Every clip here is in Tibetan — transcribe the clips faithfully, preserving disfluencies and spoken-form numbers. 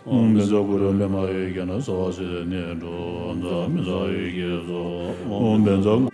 ཨོཾ་བཛྲ་གུ་རུ་པདྨ་འོད་ཀྱི་ནང་གསལ་བ་ཞིག་ནས་འགྲོ། བཛྲ་མི་བཛྲ་འོད་ཀྱི་ཚོགས། ཨོཾ་བཛྲ་གུ།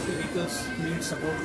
Vehicles need support.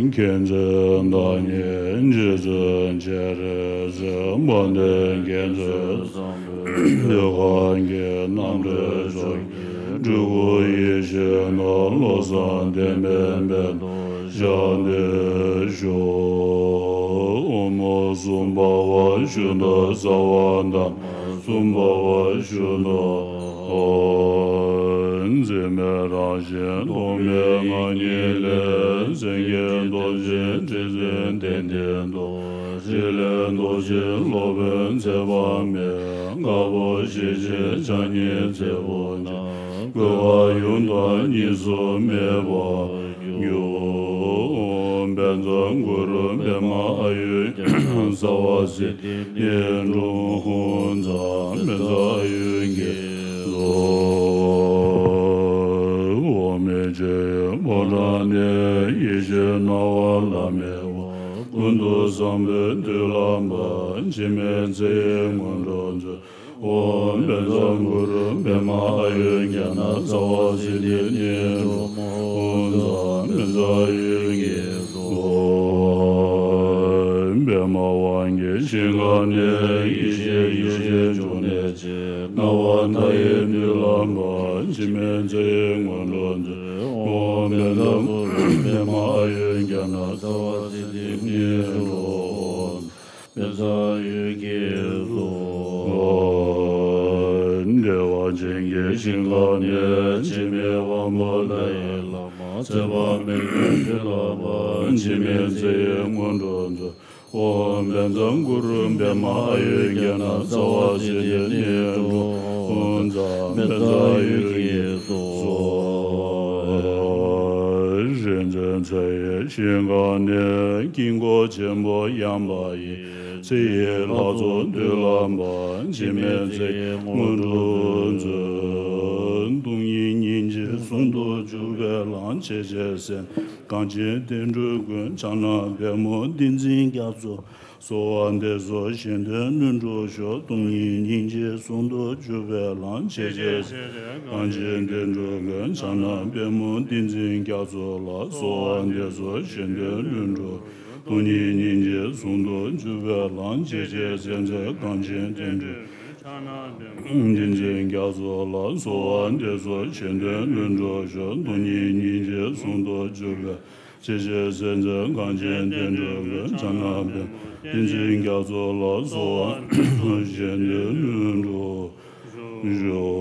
མཁྱེན་བརྩེ་བདག་ཉིད་རྗེ་བཙུན་སྤྱན་རས་གཟིགས། དཔལ་ལྡན་མཁྱེན་བརྩེ་བཟང་པོས། ཏེ་གང་གི་རྣམ་འདྲེན་མཆོག་གི་སྤྲུལ་སྐུ་ཡིད་བཞིན་ནོར་བློ་བཟང་བདེ་སྨོན་པའི་མདོ་ཞལ་འདི་ཞུ། ཨོཾ་སུམ་བྷ་བ་ཤུདྡྷ་སརྦ་དྷརྨ། སུམ་བྷ་བ་ཤུདྡྷ། འཛིན་མེད་རང་བཞིན་རྟོག་མེད་ངང་ཉིད་ལས། སེང་གེ་གདོང་ཅན་ཁྲི་འཛིན་གདན་འདིར་འདུག། ཕྲིན་ལས་རྡོ་རྗེ་སློབ་དཔོན་ཚེ་དཔག་མེད། དཀར་པོ་ཞལ་གཅིག་ཕྱག་གཉིས་མཛད་པོ་ཅན། གོས་དཀར་ཡུམ་དང་གཉིས་སུ་མེད་པར་གྱུར། དཔལ་བཟང་གུ་རུ་པདྨ་ཨཱ་ཡུར་རྒྱ་ན། རྩ་བ་སྲིད་མཐའི་རྣལ་འབྱོར་དབུ་མཛད། དཔལ་བཟང་ཨཱ་ཡུར་གྱི་གཙོ། འོག་མིན་ཆོས་དབྱིངས་ཕོ་བྲང་ནས། ཡེ་ཤེས་སྣང་བ་བླ་མེད་པ། ཀུན་ཏུ་བཟང་པོའི་མཐུ་ལམ་པ། འཆི་མེད་ཚེ་ཡི་སྔོན་འགྲོ་མཛོད། ཨོཾ་དཔལ་བཟང་གུ་རུ་པདྨ་ཨཱ་ཡུར་རྒྱ་ན། རྩ་བ་སྲིད་མཐའི་རྣལ་འབྱོར་དབུ་མཛད། དཔལ་བཟང་ཨཱ་ཡུར་གྱི་གཙོ། པདྨ་དབང་གི་ཞིང་ཁམས་ནས། ཡེ་ཤེས་ཡེ་ཤེས་འབྱུང་གནས་ཆེ། སྣང་བ་མཐའ་ཡས་མཐུ་ལམ་པ། འཆི་མེད་ཚེ་ཡི་སྔོན་འགྲོ་མཛོད། ཨོཾ་དཔལ་བཟང་གུ་རུ་པདྨ་ཨཱ་ཡུར་རྒྱ་ན། རྩ་བ་སྲིད་མཐའི་རྣལ་འབྱོར། དཔལ་བཟང་ཨཱ་ཡུར་གྱི་གཙོ། བདེ་བ་ཅན་གྱི་ཞིང་ཁམས་ནས། འཆི་མེད་དབང་པོ་མཐའ་ཡས་བླ་མ། ཚེ་དཔག་མེད་པའི་མཐུ་ལམ་པ། འཆི་མེད་ཚེ་ཡི་སྔོན་འགྲོ་མཛོད། ཨོཾ་དཔལ་བཟང་གུ་རུ་པདྨ་ཨཱ་ཡུར་རྒྱ་ན། རྩ་བ་སྲིད་མཐའི་རྣལ་འབྱོར་དབུ་མཛད། དཔལ་བཟང་ཨཱ་ཡུར་གྱི་གཙོ། རིག་འཛིན་ཚེ་ཡི་ཞིང་ཁམས་ནས། དཀྱིལ་འཁོར་ཆེན་པོ་ཡངས་པ་ཡི། ཚེ་ཡི་ལྷ་ཚོགས་མཐུ་ལམ་པ། འཆི་མེད་ཚེ་ཡི་སྔོན་འགྲོ་མཛོད། སྟོང་ཉིད་སྙིང་རྗེ་ཟུང་དུ་འཇུག་པའི་ལམ། ཇི་སྙེད་སེམས་ཅན་གངས་ཅན་བསྟན་འགྲོའི་མགོན། ཕྱག་ན་པདྨོ་ཏིང་འཛིན་རྒྱ་མཚོ། གསོལ་བ་འདེབས་སོ་གཞན་དོན་ལྷུན་གྲུབ་ཤོག། སྟོང་ཉིད་སྙིང་རྗེ་ཟུང་དུ་འཇུག་པའི་ལམ། ཇི་སྙེད་སེམས་ཅན་གངས་ཅན་བསྟན་འགྲོའི་མགོན། ཕྱག་ན་པདྨོ་ཏིང་འཛིན་རྒྱ་མཚོ་ལ། གསོལ་བ་འདེབས་སོ་གཞན་དོན་ལྷུན་གྲུབ། སྟོང་ཉིད་སྙིང་རྗེ་ཟུང་དུ་འཇུག་པའི་ལམ། ཇི་སྲིད་སེམས་ཅན་གངས་ཅན་བསྟན་འགྲོའི་ཕྱག་ན་པདྨོ། དེ་ཚེ་རྒྱ་མཚོ་ལ་སོགས་པ་འདི་ཚོ་ཆོས་སྟོན་ལྷུན་གྲུབ་ཤོག་སྟོང་ཉིད་སྙིང་རྗེ་ཟུང་དུ་འཇུག་པའི། ཇི་སྲིད་སེམས་ཅན་གངས་ཅན་བསྟན་འགྲོའི་ཕྱག་ན་པདྨོ། དེ་ཚེ་རྒྱ་མཚོ་ལ་སོགས་པ་ཆོས་སྟོན་ལྷུན་གྲུབ་ཤོག་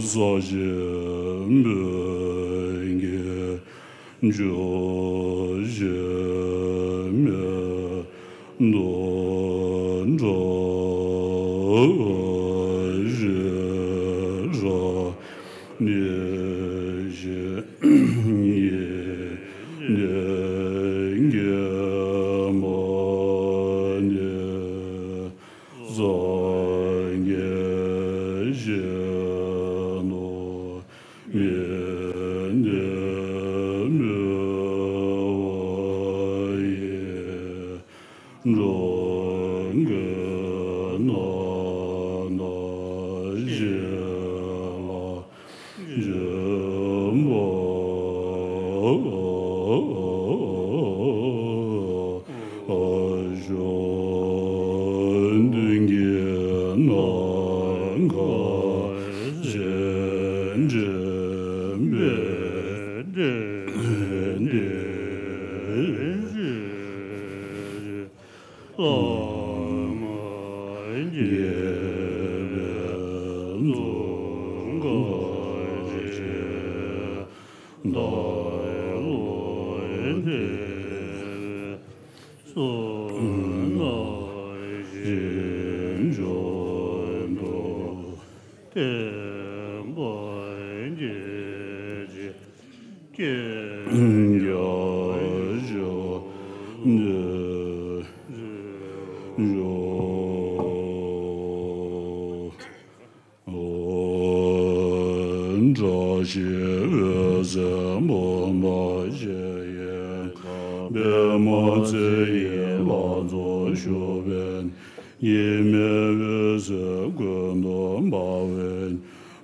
ས་གཞི་བོད་ཀྱི་ཆོས་བྱེད་མི་དོན་གྲུབ་ཞེས་རབ་གནས་ཤིང་ཡིད་བདེ་གེ་མོ་ནི། སངས་རྒྱས་བཞི་ནོ་མི་འདི་མི་བ་ཡི་འགྲོ་མགོན་ན་ན་ཞེས་ལ། འཇུག་པ་ཞུ། མདུན་གྱི་ནམ་མཁའ་སྤྱན་འདྲེན་པའི་གདན་འདིར། བླ་མ་དགྱེས་པའི་འཛུམ་དཀར་ཅན། བདག་བློ་འཕེལ་བའི་བསོད་ནམས་ཞིག་འཇོམས་དུ། བསྟན་པ་རྒྱས་བྱེད། བཀྲ་ཤིས་འོད་ཟེར་སྨོན་པ་བཞད་པའི་མཁའ། པདྨ་ཚེ་ཡི་ལྷ་ཚོགས་བཞུགས་པའི། ཡེ་མེ་འོད་ཟེར་ཀུན་ཏུ་འབར་བའི།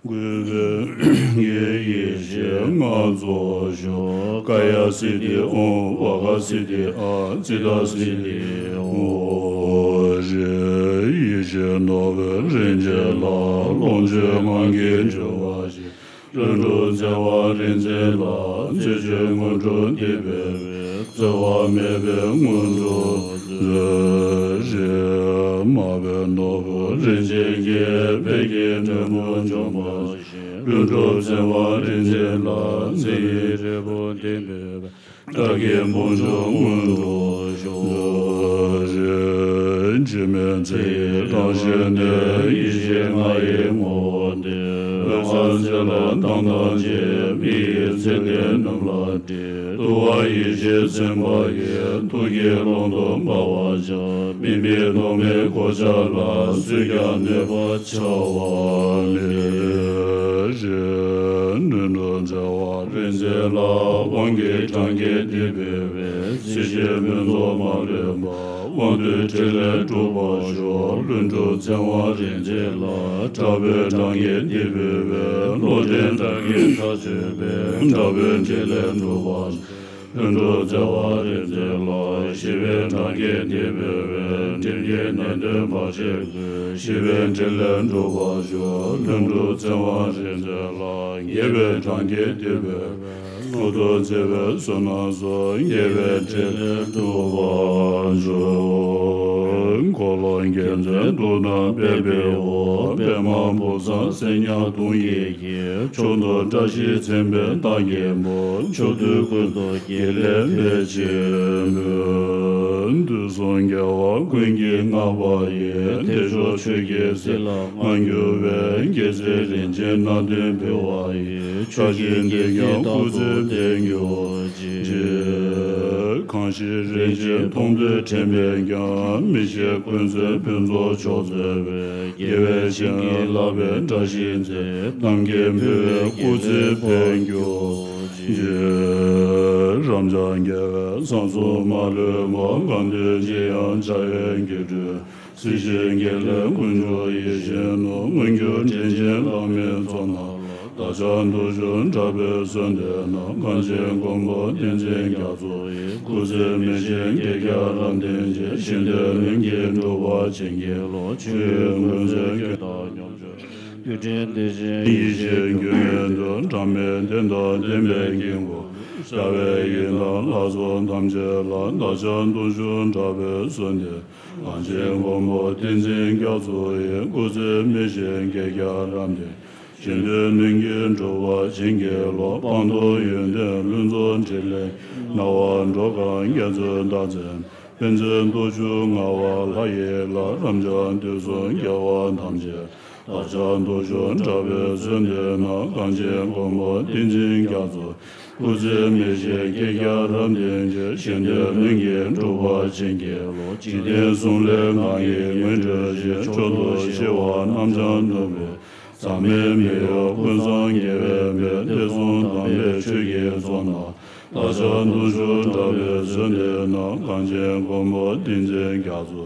གུས་པས་ཡེ་ཤེས་ལྔ་རྫོགས་ཤོག་ཀ་ཡ་སིདྡྷི་ཨོཾ། ཝཱ་ཀ་སིདྡྷི་ཨཱཿ་ཙིཏྟ་སིདྡྷི་ཨོཾ། རེ། ཡེ་ཤེས་ནོར་བུ་རིན་ཆེན་ལྷ། ལོངས་སྤྱོད་ངང་གིས་འབྱུང་བར་བྱེད། ལྷུན་གྲུབ་ཚེ་དབང་རིག་འཛིན་ལྷ། རྩད་གཅོད་དངོས་གྲུབ་འདི་འབུལ་བའི། རྩོལ་བ་མེད་པའི་དངོས་གྲུབ་སྩོལ། རེ། མར་པའི་ནོར་བུ་རིན་ཆེན་གྱི་ཕཊ་ཀྱི་སྒྲེན་མོ་འཇོམས་པར་བྱེད། ལྷུན་གྲུབ་ཚེ་དབང་རིག་འཛིན་ལྷ། མཚན་ཉིད་འབྲས་བུ་འདི་འབུལ་བའི། བདག་གི་དཔུང་འཇོམས་དངོས་གྲུབ་ཤོག་རེ། འཆི་མེད་ཚེ་ཡི་རང་བཞིན་ནི། ཡེ་ཤེས་ལྔ་ཡི་ངོ་བོ་སྟེ། འོད་གསལ་ཚེ་ལ་མདངས་དང་བཅས། མི་ཡི་མཚན་ལྡན་སྣུམ་ལ་བཀྲི། དུ་བ་ཡེ་ཤེས་མཚན་མ་ཡིས། ཐུགས་ཀྱི་ཀློང་དུ་འབར་བར་བྱ། མི་མེད་ཐོགས་མེད་གོ་ཆ་ལ། སུས་ཀྱང་གནོད་པ་བྱ་བ་མེད། རེ། ལྷུན་གྲུབ་ཚེ་དབང་རིག་འཛིན་ལྷ། དབང་གི་གྲངས་ཀྱིས་འདི་འབུལ་བའི། སྲིད་ཞིའི་ཕུན་ཚོགས་མ་ལུས་པ། དབང་སྡུད་ཕྲིན་ལས་འགྲུབ་པར་ཤོག་ལྷུན་གྲུབ་ཚེ་དབང་རིག་འཛིན་ལྷ། དྲག་པོའི་གྲངས་ཀྱིས་འདི་འབུལ་བའི། བློ་ལྡན་དགྲ་བགེགས་མཐའ་གཅོད་པའི། དྲག་པོའི་ཕྲིན་ལས་འགྲུབ་པར་ཤོག་ལྷུན་གྲུབ་ཚེ་དབང་རིག་འཛིན་ལྷ། ཞི་བའི་གྲངས་ཀྱིས་འདི་འབུལ་བའི། སྒྲིབ་བགེགས་ནད་གདོན་བར་ཆད་ཀུན། ཞི་བའི་ཕྲིན་ལས་འགྲུབ་པར་ཤོག་ལྷུན་གྲུབ་ཚེ་དབང་རིག་འཛིན་ལྷ། རྒྱས་པའི་གྲངས་ཀྱིས་འདི་འབུལ་བའི། མངོན་མཐོ་བརྩེ་བའི་བསོད་ནམས་སོགས། རྒྱས་པའི་ཕྲིན་ལས་འགྲུབ་པར་ཤོག་འཁོར་ལོ་བརྒྱ་མཚན་དུག་དང་པད་པའི་འོག་པདྨ་བུམ་ཚང་སེར་ཉག་དུང་གིས་འཁྱིལ། མཆོག་ཏུ་བཀྲ་ཤིས་མཚན་དཔལ་རྟགས་བརྒྱད་པོ། ཕྱོགས་དུས་ཀུན་ཏུ་དགེ་ལེགས་འཕེལ་ཕྱིར་སྨོན། དུས་གསུམ་རྒྱལ་བ་ཀུན་གྱིས་བསྔགས་པ་ཡི། བདེ་མཆོག་ཆོས་ཀྱི་གསེར་ལ་བསྔགས་འགྱུར་བའི། རྒྱལ་སྲས་རིན་ཆེན་སྣ་བདུན་འབུལ་བ་ཡི། བཀྲ་ཤིས་འདི་ཡང་སྐུ་ཚེ་བརྟན་གྱུར་ཅིག་གང་ཞིག་རིན་ཆེན་མཐོང་ཐོས་དྲན་པས་ཀྱང་། མི་ཤེས་ཀུན་ཚོལ་ཕུན་ཚོགས་མཆོག་སྩོལ་བའི། རྒྱལ་བའི་བྱིན་གྱིས་བརླབས་པའི་བཀྲ་ཤིས་མཛད། རྣམ་མཁྱེན་ཕུལ་བའི་སྐུ་ཚེ་བརྟན་གྱུར་ཅིག་རབ་འབྱམས་རྒྱལ་བའི་ཚོགས་གསུམ་མ་ལུས་པ། གང་འདུལ་ཅི་ཡང་བྱ་བའི་སྒྱུ་འཕྲུལ། སྲིད་ཞིའི་དགེ་ལེགས་ཀུན་འབྱུང་ཡིད་བཞིན་ནོར། མངོན་གྱུར་དྲིན་ཅན་བླ་མའི་ཚོགས་རྣམས་ལ། བདག་ཅག་དུག་ཤོག་དྲག་པོས་གསོལ་འདེབས་ན། གངས་ཅན་མགོན་པོ་བསྟན་འཛིན་རྒྱ་མཚོ་ཡི། སྐུ་ཚེ་མི་ཤིགས་བསྐལ་བརྒྱར་རབ་བརྟན་ཅིང་། གཞན་དོན་ལྷུན་གྱིས་འགྲུབ་པར་བྱིན་གྱིས་རློབས། ཆོས་ཀུན་རྫོགས་སྐུ་དང་མཉམ་སྤྱོད། རྒྱུ་འབྲས་བདེ་ཆེན་ཡེ་ཤེས་རྒྱུད་ལ་འདུ། འབྲལ་མེད་བདེན་དང་ལྡན་པའི་དཀྱིལ་འཁོར། རྩ་བའི་ཡི་དམ་ལྷ་ཚོགས་ཐམས་ཅད་ལ། བདག་ཅག་དུག་ཤོག་དྲག་པོས་གསོལ་འདེབས། གངས་ཅན་མགོན་པོ་བསྟན་འཛིན་རྒྱ་མཚོ་ཡི། སྐུ་ཚེ་མི་ཤིགས་བསྐལ་བརྒྱར་རབ་བརྟན། གཞན་དོན་ལྷུན་གྱིས་འགྲུབ་པར་བྱིན་གྱིས་རློབས། སྤངས་རྟོགས་ཡོན་ཏན་ལྷུན་རྫོགས་ཕྲིན་ལས། སྣང་བ་འགྲོ་གང་རྒྱ་མཚོའི་བདག་འཛིན། ཕན་ཚུན་དུག་ཤོག་ངལ་བ་ལྷ་ཡི་ལྷ། རབ་འབྱམས་དུས་གསུམ་རྒྱལ་བ་ཐམས་ཅད། བདག་ཅག་དུག་ཤོག་དྲག་པོས་གསོལ་འདེབས་ན། གངས་ཅན་མགོན་པོ་བསྟན་འཛིན་རྒྱ་མཚོ། སྐུ་ཚེ་མི་ཤིགས་བསྐལ་བརྒྱར་རབ་བརྟན་ཅིང་། གཞན་དོན་ལྷུན་གྱིས་འགྲུབ་པར་བྱིན་གྱིས་རློབས། འཇིག་རྟེན་གསུམ་ལས་ངང་གིས་ངོ་འཕྲོད་ཅིང་། མཆོག་ཏུ་ཞི་བ་རྣམ་སྦྱངས་ནོར་བུ། ཟག་མེད་མི་གཡོ་ཀུན་བཟང་རྒྱལ་བའི་དཔལ། བདེ་སྲུང་དམ་པའི་ཆོས་ཀྱི་ཚོགས་རྣམས། བདག་ཅག་དུག་ཤོག་དྲག་པོས་གསོལ་འདེབས་ན། གངས་ཅན་མགོན་པོ་བསྟན་འཛིན་རྒྱ་མཚོ།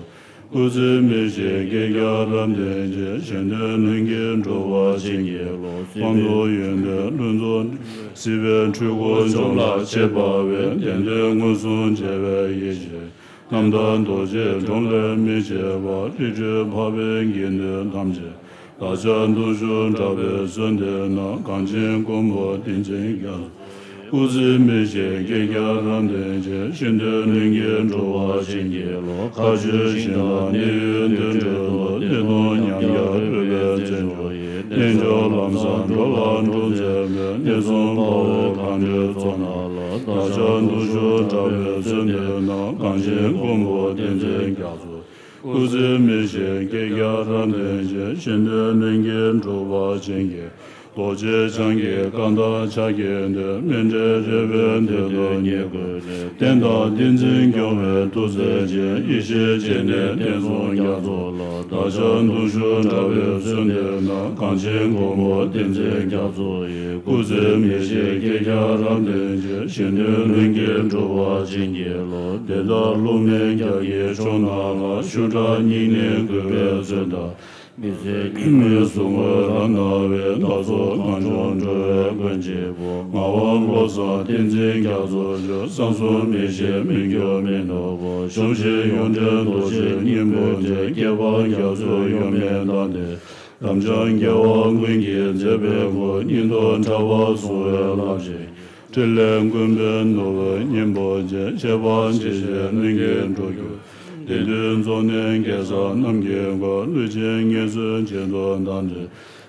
སྐུ་ཚེ་མི་ཤིགས་བསྐལ་བརྒྱར་རབ་བརྟན་ཅིང་། གཞན་དོན་ལྷུན་གྱིས་འགྲུབ་པར་བྱིན་གྱིས་རློབས། སྤངས་རྟོགས་ཡོན་ཏན་ལྷུན་རྫོགས། སྲིད་པའི་འཁྲུལ་འཁོར་འཇོམས་ལ་བྱེད་པ་བས། བདེན་དོན་མངོན་སུམ་མཇལ་བའི་ཡེ་ཤེས། རྣམ་དག་རྡོ་རྗེ་གྲོང་ལས་མི་ཕྱེད་པ། རིགས་འཕྲུལ་འཕགས་པའི་དགེ་འདུན་ཐམས་ཅད། བདག་ཅག་དུག་ཤོག་དྲག་པོས་གསོལ་འདེབས་ན། གངས་ཅན་མགོན་པོ་བསྟན་འཛིན་རྒྱ་མཚོ། སྐུ་ཚེ་མི་ཤིགས་བསྐལ་བརྒྱར་རབ་བརྟན་ཅིང་། གཞན་དོན་ལྷུན་གྱིས་འགྲུབ་པར་བྱིན་གྱིས་རློབས། མཁའ་སྤྱོད་ཞིང་དང་གནས་ཡུལ་དུད་འགྲོའི་གཏོ། བདེ་སྟོང་ཉམས་བརྒྱ་སྤྲུལ་པའི་རྩེ་འཇོ་ཡི། རྣལ་འབྱོར་ལམ་བཟང་འགྲོ་ལ་འགྲོ་མཛད་པའི། གནས་གསུམ་དཔའ་བོ་མཁའ་འགྲོའི་ཚོགས་རྣམས་ལ། བདག་ཅག་དུག་ཤོག་དྲག་པོས་གསོལ་འདེབས་ན། གངས་ཅན་མགོན་པོ་བསྟན་འཛིན་རྒྱ་མཚོ། སྐུ་ཚེ་མི་ཤིགས་བསྐལ་བརྒྱར་རབ་བརྟན་ཅིང་། གཞན་དོན་ལྷུན་གྱིས་འགྲུབ་པར་བྱིན་གྱིས་རློབས། ལོ་ཆེན་འཆང་གི་བཀའ་དང་ཕྱག་གི་མཐུས། མཎྜལ་རས་པའི་མདུན་དུ་ཉིད་བཀོད་ནས། བསྟན་དང་བསྟན་འཛིན་སྐྱོང་བའི་ཐུགས་བརྩེ་ཅན། ཡེ་ཤེས་སྤྱན་ནས་བསྟན་སྲུང་རྒྱ་མཚོ་ལ། བདག་ཅག་དུག་ཤོག་དྲག་པོས་གསོལ་འདེབས་ན། གངས་ཅན་མགོན་པོ་བསྟན་འཛིན་རྒྱ་མཚོ་ཡི། སྐུ་ཚེ་མི་ཤིགས་བསྐལ་བརྒྱར་རབ་བརྟན་ཅིང་། གཞན་དོན་ལྷུན་གྱིས་འགྲུབ་པར་བྱིན་གྱིས་རློབས། དེ་ལྟར་བསླུ་མེད་རྒྱ་གར་གྱི་ཕྱོགས་རྣམས་ལ། ཤུགས་དྲག་སྙིང་ནད་འགོས་པའི་མཚོན་དང་། མི་བཟད་སྙིགས་མའི་ཟུག་རྔུ་རབ་ན་བའི། བདག་སོགས་གངས་ལྗོངས་འགྲོ་བའི་མགོན་གཅིག་པུ། ངག་དབང་བློ་བཟང་བསྟན་འཛིན་རྒྱ་མཚོ་མཆོག། བསམ་གསུམ་མི་ཤེས་མི་འགྱུར་མི་ནུབ་པོ། གཞོམ་བཞིན་ཡོངས་འདྲེན་རྡོ་རྗེ་སྙིང་པོ་རྗེ། བསྐལ་པ་རྒྱ་མཚོའི་གཡོ་མེད་མདངས་ལྡན། རབ་འབྱམས་རྒྱལ་བ་ཀུན་གྱི་མཛད་པའི་སྐུ། སྙིང་ཐུབ་ཕྲ་བ་བཟུང་བའི་རླབས་ཆེན། ཕྲིན་ལས་མགོན་པོའི་ནོར་བུ་སྙིང་པོ་ཅན། ཁྱད་པར་འཇིགས་བྱེད་ལྷུན་གྱིས་འགྲུབ་གྱུར། དེང་དུས་གཙོ་ནི་གེ་སར་རྣམས་ཀྱི་མགོན། ཀླུ་ཆེན་ངེས་སུ་བྱེད་དོ་དམ་ལྡན།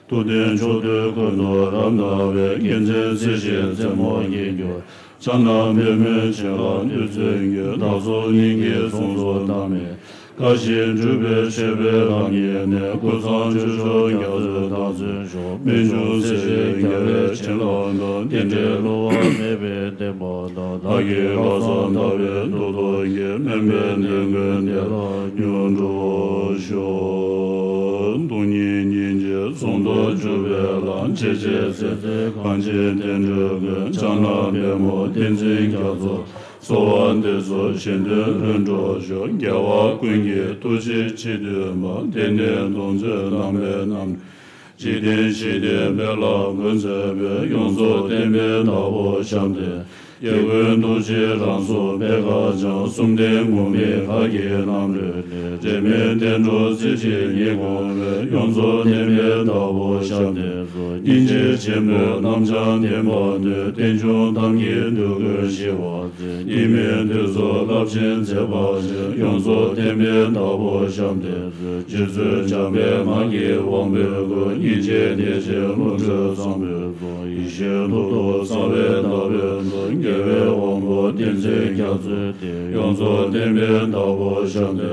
ཐུབ་བསྟན་ཕྱོགས་དུས་ཀུན་ཏུ་རབ་ན་བའི། རྒྱལ་མཚན་རྩེ་ཞིག་རྩེ་མོ་སྐྱེས་གྱུར། ཕྱག་ན་པདྨོའི་བྱིན་རླབས་བདུད་རྩིར་གྱུར། བདག་སོགས་སྙིང་གི་གཟུངས་སུ་བདག་མེད། བཀའ་བཞིན་སྒྲུབ་པའི་མཆོད་པའི་ལམ་ཡིན་ནས། ཀུན་བཟང་ཆོས་མཆོག་རྒྱ་མཚོའི་བདག་འཛིན་ཤོག། རྨད་བྱུང་སྲིད་ཞིའི་རྒྱལ་བའི་བྱིན་རླབས་དང་། རྟེན་འབྲེལ་བསླུ་བ་མེད་པའི་བདེན་པ་དང་། བདག་གི་ལྷག་བསམ་དག་པའི་མཐུ་སྟོབས་ཀྱིས། དམན་པའི་ལས་ཀུན་བདེ་ལ་མྱུར་འགྲུབ་ཤོག། སྟོང་ཉིད་སྙིང་རྗེ་ཟུང་དུ་འཇུག་པའི་ལམ། ཆེས་ཆེར་གསལ་མཛད་གངས་ཅན་བསྟན་འགྲོའི་མགོན། ཕྱག་ན་པདྨོ་བསྟན་འཛིན་རྒྱ་མཚོ། གསོལ་བ་འདེབས་སོ་གཞན་དོན་ལྷུན་གྲུབ་ཤོག། རྒྱལ་བ་ཀུན་གྱི་ཐུགས་རྗེའི་ཆེས་མཐོའི་མ། དེང་ནས་སྟོང་ཚོད་བླ་མའི་རྣམ། འཇིག་རྟེན་ཞི་བདེའི་དཔལ་ལ་མགོན་མཛད་པའི། ཡོངས་རྫོགས་བསྟན་པའི་བདག་པོ་ཞབས་བརྟན། སྐྱེ་ཀུན་ཐུགས་རྗེའི་རང་གཟུགས་པད་དཀར་འཆང་། གསུམ་ལྡན་མུ་མེད་མཁའ་ཡི་རྣམ་རོལ་ནས། འབྲལ་མེད་བསྟན་འགྲོ་རྩེ་གཅིག་ཉིད་དགོངས་པའི། ཡོངས་རྫོགས་བསྟན་པའི་བདག་པོ་ཞབས་བརྟན་སོ། སྙིང་རྗེ་ཆེན་པོའི་རྣམ་སྦྱངས་བསྟན་པ་ནི། རྟེན་འབྱུང་ཐབས་མཁས་འདོད་དགུའི་ཞི་བ། སྙིགས་མའི་དུས་སུ་རླབས་ཆེན་མཛད་པ་ཆེ། ཡོངས་རྫོགས་བསྟན་པའི་བདག་པོ་ཞབས་བརྟན་སོ། རྗེ་བཙུན་འཇམ་དཔལ་ངག་གི་དབང་པོའི་སྐུ། སྙིང་རྗེ་བདེ་ཆེན་རླུང་འཕྲིན་བཟང་པོའི་གཟུགས། ཡེ་ཤེས་མཐུ་སྟོབས་གསང་བའི་བདག་པོའི་གཟུགས། རྒྱལ་བའི་དབང་པོ་བསྟན་འཛིན་རྒྱ་མཚོའི་སྟེང་། ཡོངས་རྫོགས་བསྟན་པའི་བདག་པོ་ཞབས་བརྟན།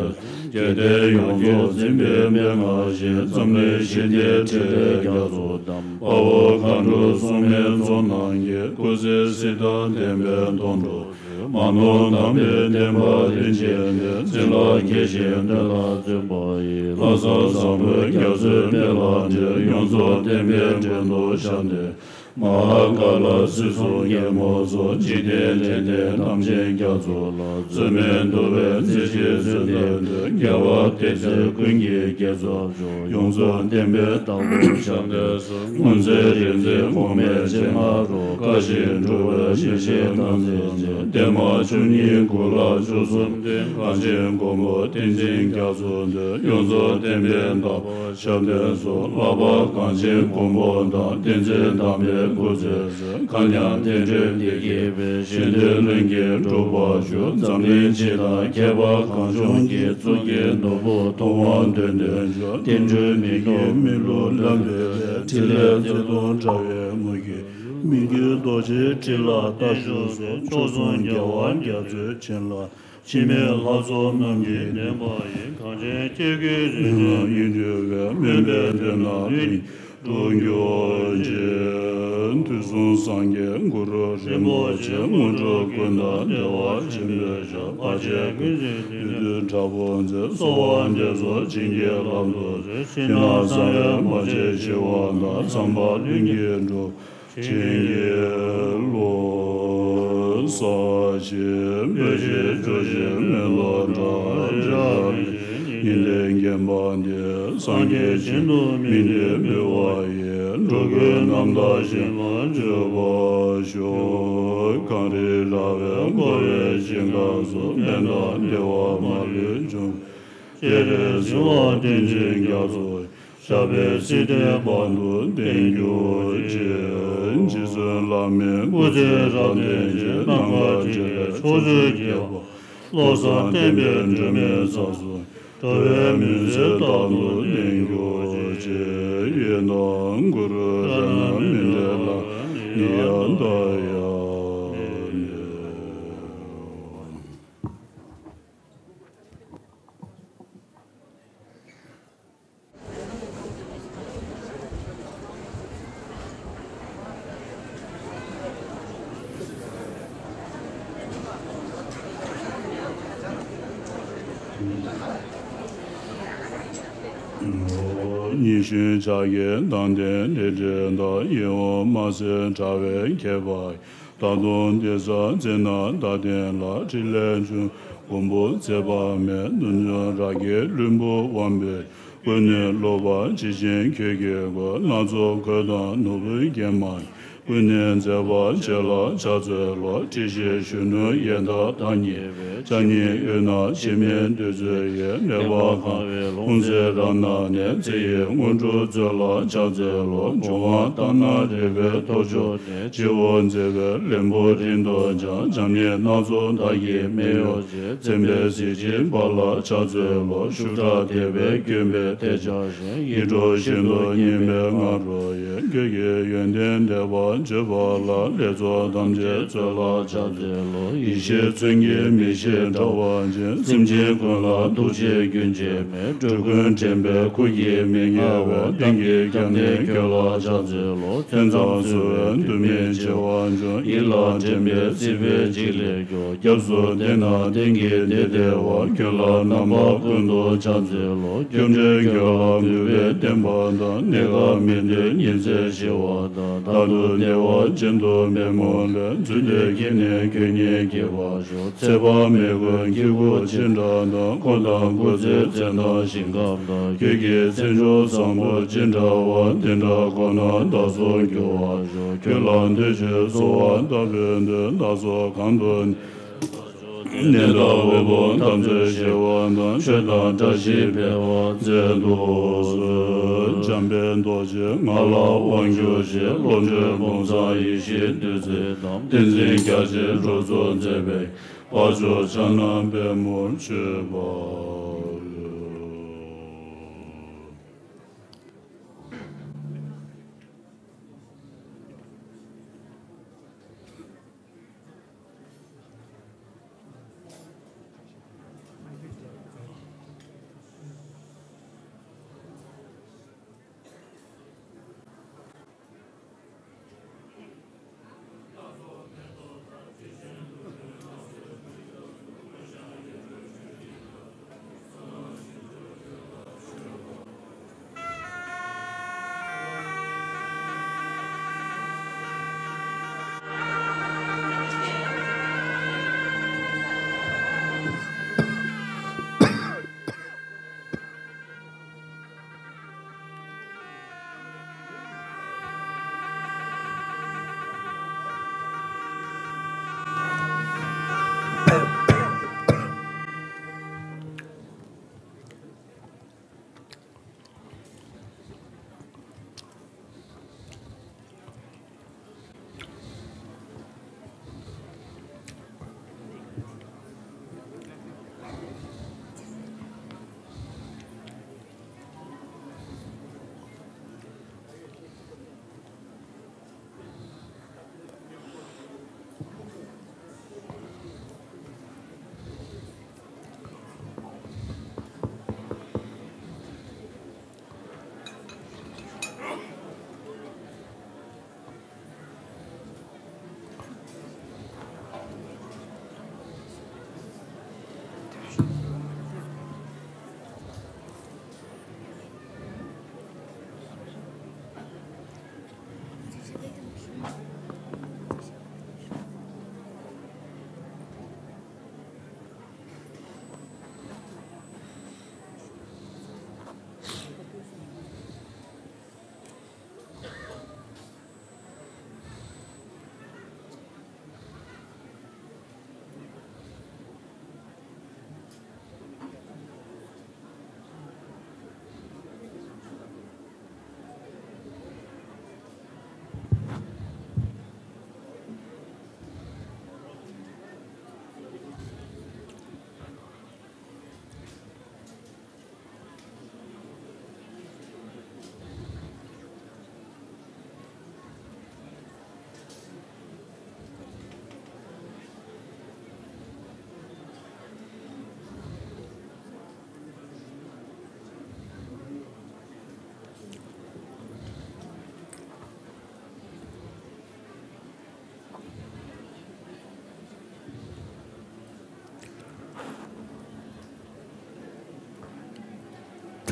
རྒྱལ་བསྟན་ཡོངས་རྫོགས་འཛིན་པའི་མན་ངག་བཞིན། འཛམ་གླིང་ཞི་བདེའི་ཕྲིན་ལས་རྒྱ་མཚོ་བསྡམས། དཔའ་བོ་མཁའ་འགྲོ་སྲུང་མའི་ཚོགས་རྣམས་ཀྱིས། སྐུ་ཚེ་སྲིད་དང་ལྡན་པའི་སྡོང་གྲོགས། མ་ནོར་དམ་པའི་བསྟན་པ་རིན་ཆེན་ལས། བྱིན་རླབས་རྒྱས་ཤིང་བདེ་ལ་བརྩོན་པ་ཡིས། ལྷ་ས་བཟང་པོའི་རྒྱ་མཚོའི་དཔལ་ལ་འགྲན། ཡོངས་རྫོགས་བསྟན་པའི་འགྲན་བསྡུར་ཞབས་བརྟན། མ་ཧཱ་ཀཱ་ལ་སྲིད་གསུམ་རྒྱལ་མོ་སོགས། འཇིག་རྟེན་འདྲེན་བདེན་ཐམས་ཅད་རྒྱ་མཚོ་ལ། བཟོད་མེད་འདུལ་བའི་རྩེ་གཅིག་བརྩོན་འགྲུས་འདོད། རྒྱལ་བ་དེ་ཚེ་ཀུན་གྱི་དགེ་ཚོགས་མཆོག། ཡོངས་རྫོགས་བསྟན་པའི་བདག་པོར་ཞབས་བརྟན་སོགས། སྔོན་ཚེ་རིག་འཛིན་གོང་མའི་སྤྱན་སྔར་རོལ། བཀའ་བཞིན་སྒྲུབ་པའི་ཡེ་ཤེས་རྣམ་འཛིན་ཅན། བརྟན་མ་བཅུ་གཉིས་སྐུ་ལ་བཅུ་གསུམ་སྟེ། གངས་ཅན་མགོན་པོ་བསྟན་འཛིན་རྒྱ་མཚོ་འདི། ཡོངས་རྫོགས་བསྟན་པའི་བདག་པོར་ཞབས་བརྟན་སོགས། བསླབ་པ་གངས་ཅན་མགོན་པོ་དང་། བསྟན་འཛིན་དམ་པའི་སྐུ་ཚེ་བསོད། མཁའ་མཉམ་རྟེན་འབྲེལ་འདི་སྐྱེས་པའི། གཞན་དོན་ལྷུན་གྱིས་འགྲུབ་པར་ཤོག། འཛམ་གླིང་སྤྱི་དང་ཁྱད་པར་གང་བྱུང་གི། གཙུག་གི་ནོར་བུ་ཐུབ་དབང་འདོད་དོན་མཆོག། བསྟན་འགྲོའི་མི་དགེ་མི་བསླུ་ལམ་བདེ་བའི། ཕྲིན་ལས་བརྩེ་གདུང་དྲ་བའི་ངོས་ཀྱི། མི་བསྐྱོད་རྡོ་རྗེའི་ཁྲི་ལ་རྟག་བཞུགས་སོ། མཆོག་གསུམ་རྒྱལ་བ་རྒྱ་མཚོའི་བྱིན་རླབས། འཆི་མེད་ལྷ་ཚོགས་རྣམས་ཀྱིས་བརྟན་པ་ཡི། གངས་ཅན་སྐྱེ་དགུའི་རིག་འཛིན་ཡིད་འགྱུར་བའི། སྨོན་པའི་མདུན་ན་ལྷུན་གྱིས་གྲུབ་གྱུར་ཅིག། དུས་གསུམ་སངས་རྒྱས་གུ་རུ་རིན་པོ་ཆེ། དངོས་གྲུབ་ཀུན་བདག་བདེ་བ་ཆེན་པོའི་ཞབས། བར་ཆད་ཀུན་སེལ་བདུད་འདུལ་དྲག་པོ་མཛད། གསོལ་བ་འདེབས་སོ་བྱིན་གྱིས་བརླབ་ཏུ་གསོལ། ཕྱི་ནང་གསང་བའི་མ་ཆེན་ཞི་བ་དང་། ཚངས་པ་ལྷུན་གྱིས་གྲུབ་བྱིན་གྱིས་རློབས། ས་གཞི་སྤོས་ཀྱིས་བྱུགས་ཤིང་མེ་ཏོག་བཀྲ། རི་རབ་རི་བཞིན་ཉི་ཟླས་བརྒྱན་པ་འདི། སངས་རྒྱས་ཞིང་དུ་མི་འདྲེན་འབུལ་བ་ཡིས། འགྲོ་ཀུན་རྣམ་དག་ཞིང་ལ་སྤྱོད་པར་ཤོག། གངས་རི་ར་བས་བསྐོར་བའི་ཞིང་ཁམས་སུ། ནད་དང་བདེ་བ་མ་ལུས་འབྱུང་། སྤྱན་རས་གཟིགས་དབང་བསྟན་འཛིན་རྒྱ་མཚོ། ཞབས་པད་སྲིད་མཐའི་བར་དུ་བརྟན་གྱུར་ཅིག། རྗེ་བཙུན་བླ་མའི་སྐུ་ཚེ་རབ་བརྟན་ཅིང་། ནམ་མཁའ་ཁྱབ་པའི་ཕྱོགས་བཅུའི་རྒྱལ་བ། བློ་བཟང་བསྟན་པའི་སྒྲོན་མེ་ཚོགས་སུ། འགྲོ་བའི་མུན་སེལ་རྟག་ཏུ་བརྟན་གྱུར་ཅིག། ཡོན་བདག་གུ་རུ་རཏྣ་མཎྜལ་ལ་ནི་ཡ་ད་ཡ་ནི། ཉི་གཞོན་ཕྱག་གི་མདངས་ལྡན་ལི་ཁྲི་དང་། ཡིད་འོང་སྨྲ་སེང་དྲ་བས་ཁྱེར་བ། ད་དུང་འདི་ས་ཙི་ན་ད་ཐེངས་ལ། ཕྲིན་ལས་འབྱུང་མགོན་པོ་ཚེ་དཔག་མེད། གདུལ་བྱ་ར་གི་ལྷུན་པོ་དབང་པོས། ཀུན་ནས་བསླུ་བ་ཇི་བཞིན་ཁྱོད་ཀྱིས་བཀོལ། སྣ་ཚོགས་གོས་དང་ནོར་བུས་བརྒྱན་མ་ཡིན། ཀུན་ནས་མཛེས་པར་བྱེད་ལ་ཕྱག་འཚལ་ལོ། བཀྲ་ཤིས་གཞོན་ནུ་ཡལ་འདབ་བདག་ཉིད་པའི། ཕྱག་གཉིས་དབུས་ན་འཆི་མེད་བདུད་རྩི་ཡི། ནད་པ་གང་བའི་ལྷུང་བཟེད་རབ་བསྣམས་ནས། ཚེ་ཡི་དངོས་གྲུབ་སྩོལ་ལ་ཕྱག་འཚལ་ལོ། འབྱུང་བ་ལྟར་སྣང་རིག་པའི་ཐོར་ཅོག་ནས། སྤྱི་བོར་མཛེས་པའི་ལྷུན་པོ་རིང་དུ་འཕྱང་། བྱམས་སྙིང་སྣ་ཚོགས་དར་གྱི་སྨད་གཡོགས་ཅན། མཚན་དཔལ་གཟི་བརྗིད་འབར་ལ་ཕྱག་འཚལ་ལོ། ཤུགས་དྲག་དད་པས་བསྐྱོད་པའི་ཐལ་སྦྱར་བཞིན། ཡིད་འཕྲོག་ཤིན་ཏུ་སྙན་པའི་ང་རོ་ཡིས། ཁྱོད་ཀྱི་ཡོན་ཏན་བརྗོད་པར་བྱེད་པ་ལ། ལེགས་ཚོགས་ཐམས་ཅད་སྩོལ་ལ་ཕྱག་འཚལ་ལོ། ཡེ་ཤེས་མཚོན་གྱིས་མིག་ཤེས་དྲ་བ་ཅན། སེམས་ཅན་ཀུན་ལ་ཐུགས་རྗེ་རྒྱུན་ཆད་མེད། འགྲོ་ཀུན་འདྲེན་པའི་ཁུར་གྱིས་མི་ཉལ་བ། གཏན་གྱི་སྐྱབས་གནས་ཁྱོད་ལ་ཕྱག་འཚལ་ལོ། ཐོས་བསམ་སུ་བའི་འདུན་མའི་བྱེ་བ་འཇོམས། ཡིད་ལ་དྲན་པའི་སྲིད་པའི་འཇིགས་ལས་སྐྱོབ། སྐྱབས་སུ་བསྟེན་ན་གཏན་གྱི་བདེ་སྟེར་བ། ཁྱོད་ལ་རྣམ་པ་ཀུན་ཏུ་ཕྱག་འཚལ་ལོ། སྐྱབས་འགྲོའི་རྒྱུད་ལ་གུས་པས་བསྟེན་པ་དང་། གནས་སྐབས་མི་འདོད་ཉི་ཚེ་ཞི་བ་དང་། རྟག་ཏུ་བདེ་བ་ཅན་དུ་མི་སྨོན་ལས། རྫུས་ཏེ་སྐྱེས་ནས་ཁྱོད་ཉིད་སྐྱེ་བར་ཤོག། ཚེ་དཔག་མེད་ཀུན་གྱི་སྐུ་ཅི་འདྲ་དང་། འཁོར་དང་སྐུ་ཚེའི་མཚན་དང་ཞིང་ཁམས་དང་། ཁྱོད་ཀྱི་མཚན་མཆོག་བཟང་པོ་ཅི་འདྲ་བ། དེ་འདྲ་ཀུན་ན་བདག་སོགས་འགྱུར་བར་ཤོག། ཁྱོད་ལ་འདོད་ཆེན་གསོལ་བ་བཏབ་པའི་མཐུས། བདག་སོགས་གང་དུ་ནད་དང་འོབས་དབུགས་འཐབ་རྩོད་ཞི་བ་དང་། ཆོས་དང་བཀྲ་ཤིས་འཕེལ་བར་མཛད་དུ་གསོལ། འཇམ་དཔལ་རྡོ་རྗེ་ང་ལ་དབང་བསྒྱུར་ཞིང་། བློ་གྲོས་བུམ་ཚང་ཡེ་ཤེས་བདུད་རྩི་དང་། ཏིང་འཛིན་རྒྱ་ཆེན་གྲོགས་སུ་མཛད་པའི། དཔལ་མཆོག་ཕྱག་ན་པདྨོར་མཆོད་པ།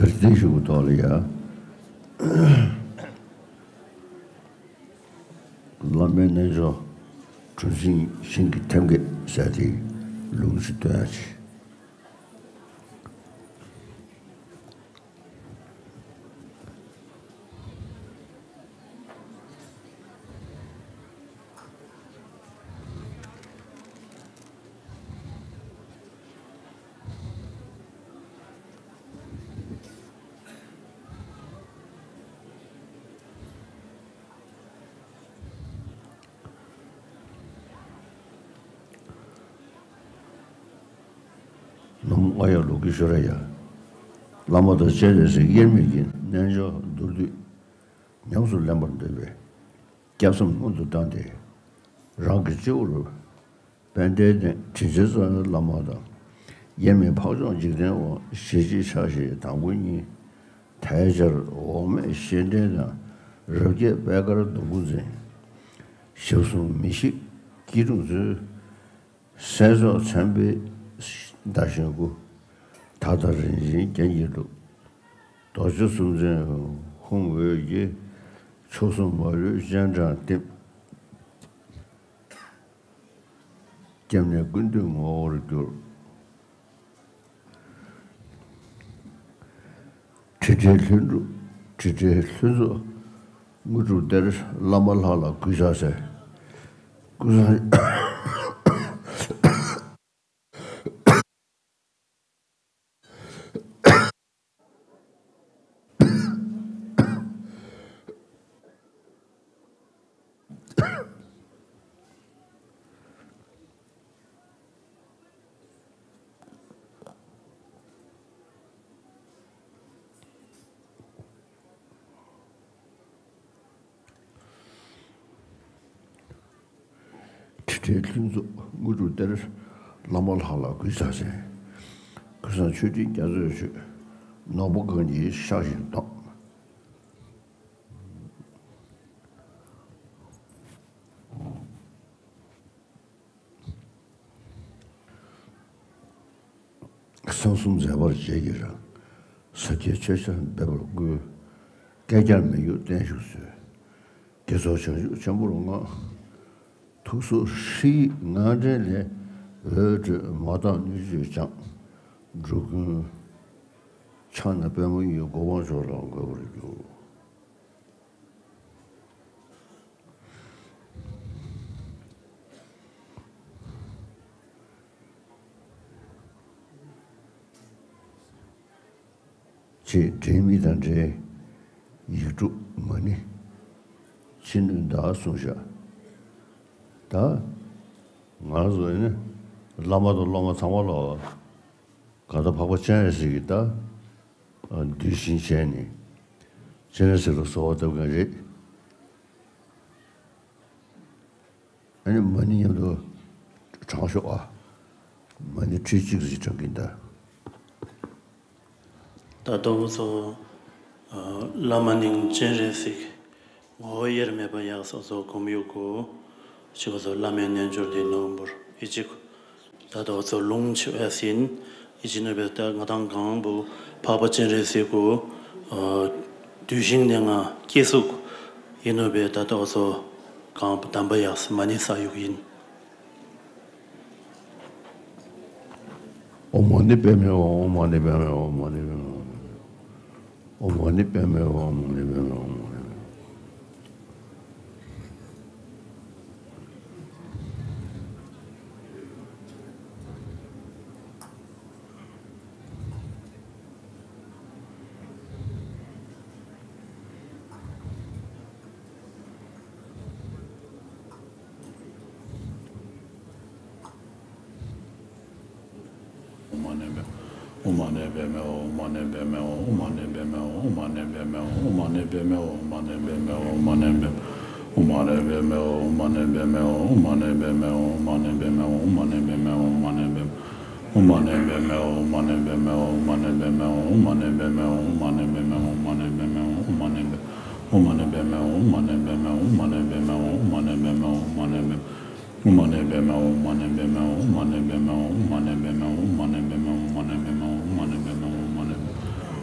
དེར་བརྟེན་ཞུ་གི་ཐོག་ལ་ཡ། བླ་མའི་རྣལ་འབྱོར་གྲུབ་ཆེན་ཞིང་གི་ཐེམ་སྐས་ཟེར་དེ་ལུང་ཞིག་སྟོན་ཡ་ཆེ། ནམ་ཨ་ཡ་ལུག་གི་ཤོ་ར་ཡ། བླ་མ་དང་སྤྱན་རས་གཟིགས་དབྱེར་མེད་ཀྱི་རྣལ་འབྱོར་མདོར་བསྡུས་ཉམས་སུ་ལེན་པར་འདོད་པའི་སྐྱབས་སེམས་སྔོན་དུ་བཏང་སྟེ། རང་གི་སྤྱི་བོར་དཔལ་ལྡན་དྲིན་ཅན་གཙོ་བོའི་བླ་མ་དང་། དབྱེར་མེད་འཕགས་མཆོག་འཇིག་རྟེན་དབང་ཞལ་གཅིག་ཕྱག་བཞི་དང་པོ་གཉིས། ཐལ་སྦྱར་འོག་མའི་བཤེས་སྤྲིང་དང་། རབ་རྒྱས་པད་དཀར་སྡོང་པོ་འཛིན། ཞབས་ཟུང་མི་ཤིགས་སྐྱིལ་ཀྲུང་མཛོད། སྲས་མཆོག་མཚན་དཔེའི་ཟླ་གཞོན་སྐུ། ད་ལྟ་རིན་ཆེན་རྒྱན་གྱིས་བཀྲུས། རྡོ་རྗེ་གསུམ་འཛིན་ཧཱུྃ་འོད་ཀྱིས། མཆོག་གསུམ་མ་ལུས་སྤྱན་དྲངས་བསྟིམ། སྐྱབས་གནས་ཀུན་འདུས་ངོ་བོར་གྱུར། ཁྲི་ཁྲིའི་ལྷུན་གྲུབ། ཁྲི་ཁྲིའི་ལྷུན་རྫོགས་དངོས་གྲུབ་སྟེར། བླ་མ་ལྷ་ལ་གུས་ཕྱག་འཚལ། ཀུན་བཟང་ཁྲི་ཁྲིའི་ལྷུན་རྫོགས་དངོས་གྲུབ་སྟེར། བླ་མ་ལྷ་ལ་གུས་ཕྱག་འཚལ། ཀུན་བཟང་མཆོད་སྤྲིན་རྒྱ་མཚོས་མཆོད། ནོར་བུ་གང་གིས་ཕྱག་བཞིན་བསྡོམས། གསང་གསུམ་མཛད་པར་རྗེས་ཀྱི་རང་། ས་སྐྱའི་མཆོད་བཤམས་འབེབས་པར་བསྐུལ། བསྐལ་བརྒྱར་མི་གཡོ་བརྟན་བཞུགས་གསོལ། དགེ་ཚོགས་བྱང་ཆུབ་ཆེན་པོར་བསྔགས། ཐུགས་སྲོག་ཧྲཱིཿ་ངག་འདྲེན་ལས། འོད་འཕྲོས་མ་དག་སྣོད་བཅུད་སྦྱངས། འགྲོ་ཀུན་ཕྱག་ན་པདྨོ་ཡིས། གོ་འཕང་མཆོག་ལ་འགོད་པར་འགྱུར། ཅེས་འབྲེལ་མི་དང་འབྲེལ། ཡིག་དྲུག་མ་ཎི་ཕྱི་སྣོད་བདག་གསུངས་བཞག། ད་ང་རང་ཚོ་ནི་བླ་མ་དང་སློབ་མ་ཚང་མ་ལ་གང་ལྟར་འཕགས་པ་སྤྱན་རས་གཟིགས་ཀྱི་ད་གདུལ་ཞིང་བྱས་ནས་སྤྱན་རས་གཟིགས་ལ་གསོལ་བ་བཏབ་མཁན་རེད། ཨ་ནི་མ་ཎི་མཉམ་དུ་བགྲང་ཤོག་ཨ། མ་ཎི་ཁྲི་གཅིག་ཙམ་བགྲང་གིན་ད། ད་ལྟ་བུ་ཚོ། ཨ། བླ་མ་སྙིང་སྤྱན་རས་གཟིགས། ངོ་བོ་དབྱེར་མེད་པ་ཡག་ས་ཚོ་སྒོམ་ཡུག་གོ། ཅི་ག་ཚོ་བླ་མའི་རྣལ་འབྱོར་འདི་ནོམ་བུར་ཨི་ཅིག། ད་ལྟ་བུ་ཚོ་ལུང་ཆེ་བས་ཡིན། ཨི་ཅི་ནོ་བས་ད་ང་དང་གང་བུ་འཕགས་པ་སྤྱན་རས་གཟིགས་གོ། ཨ། གདུལ་ཞིང་ནས་ང་སྐྱེ་གཟུགས་ཡིན་ནོ་བས་ད་ལྟ་བུ་ཚོ་གང་བུ་དམ་པ་ཡག་ས་མ་ཎི་ས་ཡུག་ཡིན། ཨོཾ་མ་ཎི་པདྨེ་ཧཱུྃ། ཨོཾ་མ་ཎི་པདྨེ་ཧཱུྃ། ཨོཾ་མ་ཎི་པདྨེ་ཧཱུྃ། ཨོཾ་མ་ཎི་པདྨེ་ཧཱུྃ། ཨོཾ་མ་ཎི་པདྨེ་ཧཱུྃ། ཨོཾ་མ་ཎི་པདྨེ།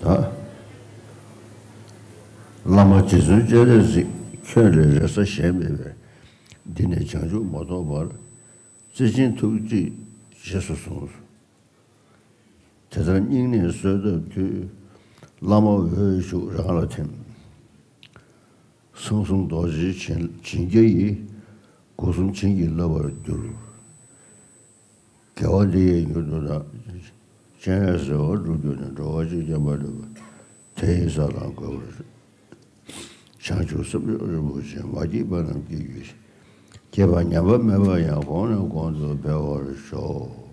ད་བླ་མ་རྗེ་བཙུན་སྤྱན་རས་གཟིགས་ཁྱོད་ལས་རེ་ས་གཞན་མེད་པས། འདི་ནས་བྱང་ཆུབ་མ་ཐོབ་བར། བརྩེ་ཆེན་ཐུགས་རྗེས་རྗེས་སུ་བཟུང་། དེ་ལྟར་སྙིང་ནས་གསོལ་བཏབ་དུས། བླ་མ་འོད་ཞུགས་རང་ལ་ཐིམ། སངས་རྒྱས་རྡོ་རྗེ་བྱིན་བྱིན་རྒྱ་ཡིས། སྒོ་གསུམ་བྱིན་གྱིས་བརླབ་པར་འགྱུར། དགེ་བ་འདི་ཡིས་མྱུར་དུ་བདག་སྤྱན་རས་གཟིགས་པ་སྒྲུབ་གྱུར་ནས། འགྲོ་བ་གཅིག་ཀྱང་མ་ལུས་པ། དེ་ཡི་ས་ལ་འགོད་པར་ཤོག། བྱང་ཆུབ་སེམས་མཆོག་རིན་པོ་ཆེ། མ་སྐྱེས་པ་རྣམས་སྐྱེ་གྱུར་ཅིག། སྐྱེས་པ་ཉམས་པ་མེད་པ་ཡང་། གོང་ནས་གོང་དུ་འཕེལ་བར་ཤོག།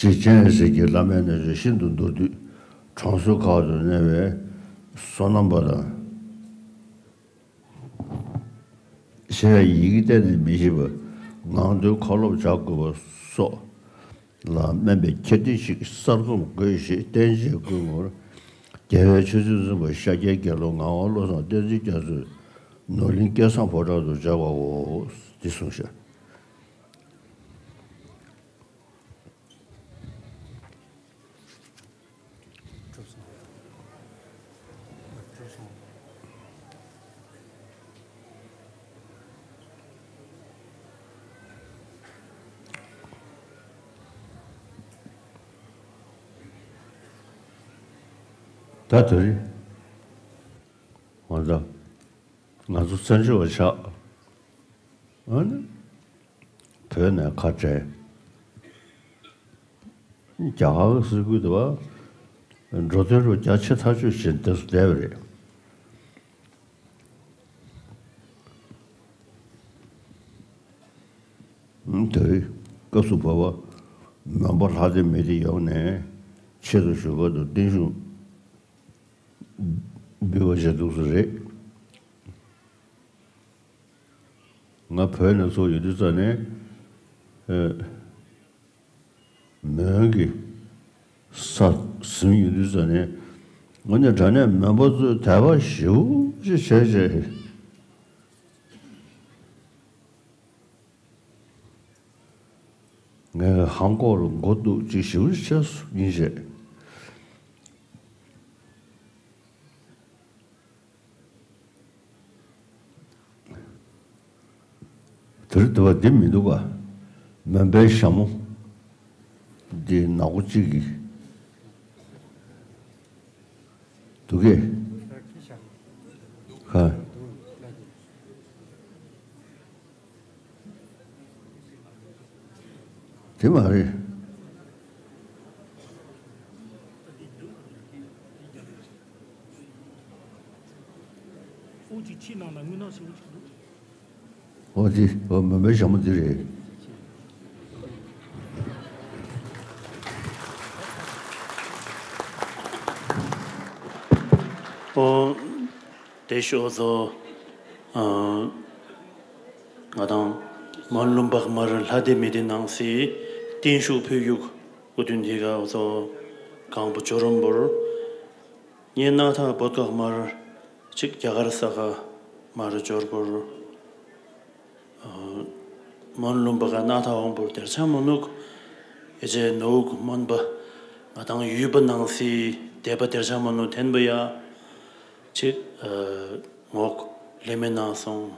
ཅེས་སྤྱན་རས་གཟིགས་ཀྱིས་བླ་མའི་རྣལ་འབྱོར་ཤིན་ཏུ་མདོར་བསྡུས་གྲོང་གསེབ་ཁག་ཏུ་གནས་པའི་བསོད་ནམས་པ་དང་། ཞེས་ཡི་གེ་གཏན་ནས་མི་ཤེས་པ། ངག་འདོན་ཁ་ལོབ་བྱ་དགོས་པ་སོགས་ལ་སྨན་པའི་ཁྱད་ལྡན་ཞིག་གསར་རྩོམ་དགོས་ཞེས་བསྟན་བྱའི་བསྐུལ་ངོར། རྒྱལ་བའི་ཆོས་སྲིད་འཛིན་པ་ཤཱཀྱའི་དགེ་སློང་ངག་དབང་བློ་བཟང་བསྟན་འཛིན་རྒྱ་མཚོས་ནོར་གླིང་སྐལ་བཟང་ཕོ་བྲང་དུ་བྱ་བའོ། འདི་གསུངས་ཤག། ད་དེ་རིང་ང་ཚོ་ང་ཚོ་བཙན་བྱོལ་བ་ཆགས། ཨ་ནི་བོད་ནས་ཁ་བྲལ། རྒྱ་གར་གྱི་སྲིད་ཁུལ་དུ་བ་འགྲོ་དོན་རུ་རྒྱ་ཆེ་ཐག་ཆོད་བྱས་འདིར་བསྡད་པ་རེད། དེ་རིང་སྐབས་སུ་བབ་པ་མོན་པ་ལྷ་སྡེ་མི་སྡེ་ཡོངས་ནས་ཆེད་དུ་ཞུ་སྐབས་དུ་བརྟན་བཞུགས་འབུལ་བ་བྱས་འདུག་སེ་རེད། ང་བོད་ནས་ཚུར་ཡོང་དུས་ཙམ་ནས་ཨ། མོན་གྱི་ས་ཟིན་ཡོང་དུས་ཙམ་ནས་ང་ནི་དྲང་གནས་མོན་པ་ཚོས་དད་པ་ཞེ་པོ་ཅིག་བྱས་བྱས། ངས་ཧང་ཀོག་ལ་མགོ་གཏུག་ཅིག་ཞེ་པོ་ཅིག་བྱས་སོང་ཡིན་བྱས། དེར་དུ་བ་འདི་མི་འདུག་ག། མོན་པའི་ཞྭ་མོ་འདི་ནག་པོ་གཅིག་གིས་འདུག་གས། ཧ། དེ་མ་རེད། ཨོ་ཅིག་ཕྱི་ནང་ལ་དངུལ་ནག་ཞིག་འདུག་ཨོ་དེ་ཨོ་མོན་པའི་ཞྭ་མོ་དེ་རེད། ཨོ། བདེ་ཤོག་ཚོ། ཨ། ང་དང་མོན་ལུང་པ་མར་ལྷ་སྡེ་མི་སྡེ་ནང་སྲིད་བརྟན་བཞུགས་ཕུལ་རྒྱུག་སྐུ་མདུན་འདི་ག་ཚོ་གང་པོ་འབྱོར་རོམ་བུར། ངས་སྣ་ཐག་བོད་ཁག་མར་གཅིག་རྒྱ་གར་ས་ཁ་མར་འབྱོར་བུར། མོན་ལུང་པ་ག་སྣ་ཐག་འོང་བུར་དེར་ཆ་མ་ནུག་ཨེ་ཅེ་ནོག་མོན་པ་ང་དང་ཡུལ་པ་ནང་སྲིད་སྡེ་པ་དེར་ཆ་མ་ནུག་ཐེན་པ་ཡ། ཅིག་ཨ། ངོག་ལེ་མེ་ནང་སོང་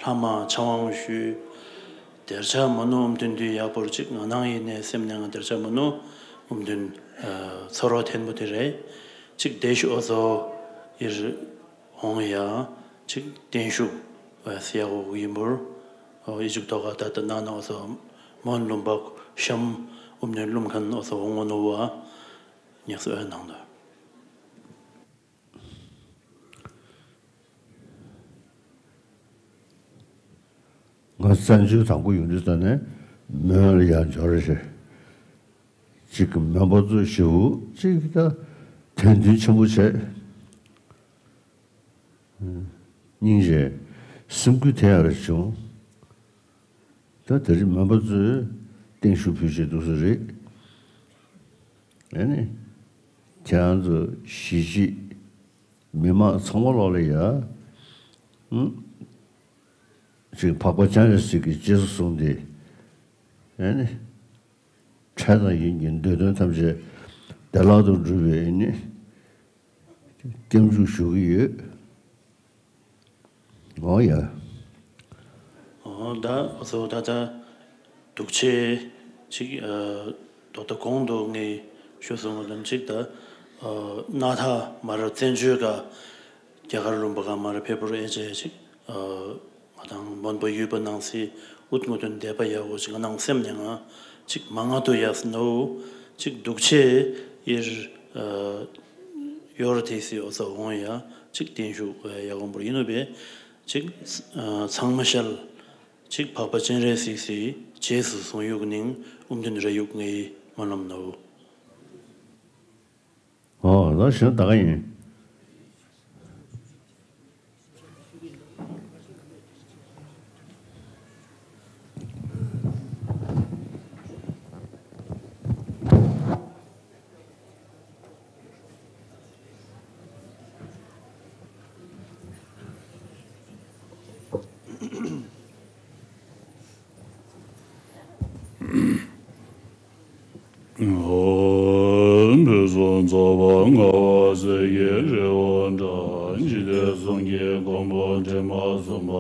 ལྷ་མ་ཆ་དབང་ཞུས། དེར་ཆ་མ་ནུ་ཨུམ་དུན་དུ་ཡག་པོར་ཅིག་ང་ནང་ཡིན་ནས་སེམས་ནས་ང་དེར་ཆ་མ་ནུ་ཨུམ་དུན་ཨ། ཚོར་བ་ཐེན་པོ་དེ་རེད། ཅིག་བདེ་ཤོག་ཨོ་ཚོ་ཡིར་འོང་ཡ་ཅིག་བརྟན་བཞུགས་ཨ། སི་ཡག་གོ་ཡིན་པོར། ཨོ་ཨི་ཇུབ་ཐོག་ག་ད་ལྟ་ན་ན་ཨོ་ཚོ་མོན་ལུང་པ་ཤམ་ཨུམ་དུན་ལུམ་ཁན་ཨོ་ཚོ་འོང་ངོ་ནོ་བ་ཉག་སོ་ཨ་ནང་དུ། ང་བཙན་བྱོལ་དང་པོ་ཡོང་དུས་ཙམ་ནས་མོན་ལ་ཡར་འབྱོར་རེད་ཤག་གཅིག་གི་མོན་པ་ཚོ་ཞེ་པོ་གཅིག་ད་དད་འདུན་ཆེན་པོ་བྱས། སྙིང་རྗེ་སེམས་འགུལ་ཐེབས་ཡག་རེ་བྱུང་། ད་དེ་རིང་མོན་པ་ཚོས་བརྟན་བཞུགས་ཕུལ་བྱས་འདུག་ས་རེད། ཨ་ནི་ཁྱེད་རང་ཚོ་གཞིས་བྱེས་མི་མང་ཚང་མ་ལོག་ལ་ཡ། ཨུ། ཅིག་འཕགས་པ་སྤྱན་རས་གཟིགས་ཀྱི་རྗེས་སུ་བཟུང་སྟེ། ཨ་ནི་འཕྲལ་དང་ཡུན་གྱི་འདོད་དོན་ཐམས་ཅད་བདེ་བླག་ཏུ་འགྲུབ་པའི་ཨ་ནི་སྐྱབས་འཇུག་ཞུ་གི་ཡོད། འོ་ཡ། འོ་ད་ཨོ་ཚོ་ད་ད་འདུག་ཆེ་ཅིག་ཨ། ད་ལྟ་གོང་དུ་ངས་ཞུ་སོང་བ་ནང་ཅིག་ད་ཨ། སྣ་ཐག་མར་བཙན་བྱོལ་ག་རྒྱ་གར་ལུང་པ་ག་མར་ཕེབས་པོར་ཨེ་ཅེ་ཅིག་ཨ། ང་དང་མོན་པ་ཡུལ་པ་ནང་སྲིད་ཨུད་ངོ་དོན་སྡེ་པ་ཡག་པོ་ཅིག་ང་ནང་སེམས་ནས་ང་ཅིག་མ་ང་དུ་ཡག་སི་ནོ་ཅིག་འདུག་ཆེ་ཡིར་ཨ། ཡོར་དེ་སི་ཨོ་ཚོ་འོང་ཡ་ཅིག་བརྟན་བཞུགས་ཡག་གོང་པོར་ཡིན་ནོ་བས་ཅིག་ཨ། ཚང་མ་ཤལ་ཅིག་འཕགས་པ་སྤྱན་རས་གཟིགས་སི་རྗེས་སུ་བཟུང་ཡུག་ནིང་ཨུམ་དུན་རེ་ཡུག་ངའི་སྨོན་ལམ་ནོ། ཨོ་ལ་ཞང་ད་ག་ཡིན། ཨོ། བོད་སོག་ཚོགས་པ་ལྔ་པ་སེར་སྐྱའི་རི་བོ་འདྲ། འཇིག་རྟེན་གསུམ་གྱི་མགོན་པོ་དྲི་མ་གསུམ་པ།